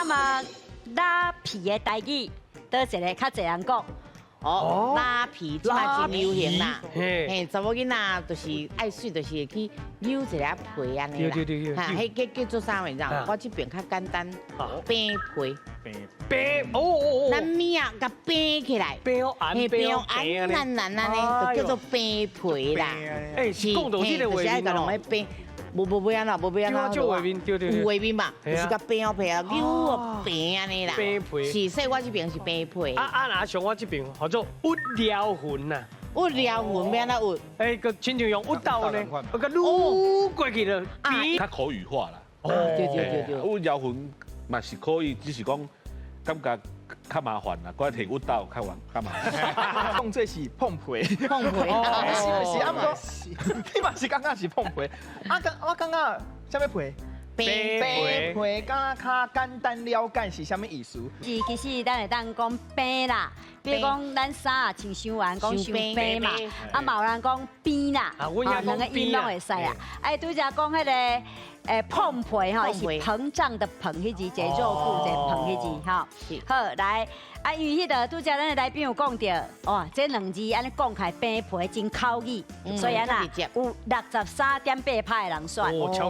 問拉皮的台語，佗一个較濟人講？哦，拉皮這馬真流行啦。嘿，嘿，查某囡仔就是愛媠，就是會去扭一下皮按呢啦。哈，彼叫叫做啥物？你知無？我這邊較簡單，餅皮。餅哦哦哦。咱物仔共餅起來。餅哦，按餅哦，按爛爛按呢，就叫做餅皮啦。欸，講到這个畫面就是愛共餅。無無欲按怎，無欲按怎。有畫面，對對對。有畫面嘛？就是共餅哦皮啊，扭哦餅按呢啦。餅皮。是，所以我這邊是餅皮。啊啊，若像我這邊叫做鬱療魂呐。鬱療魂欲按怎鬱？欸，閣親像用鬱豆呢，閣擼過去了。較口語化啦。哦，對對對對。鬱療魂嘛是可以，只是講感覺較麻煩啦，閣提鬱豆較煩較麻煩。講這是碰皮，碰皮，是毋是？啊，毋過你嘛是感覺是碰皮，啊，感我感覺啥物皮？餅皮，敢若較簡單了解是啥物意思？是，其實咱會當講餅啦，比如講咱衫啊穿傷懸，講傷餅嘛，啊嘛有人講邊啦，啊兩个音攏會使啦。哎，拄才講彼个膨皮吼，是膨脹的膨，彼字一个肉部一个膨彼字吼。好，來，啊，因為彼个拄才咱的來賓有講著，哇，這兩字按呢講起來餅皮真口語，所以按呢有63.8%的人選。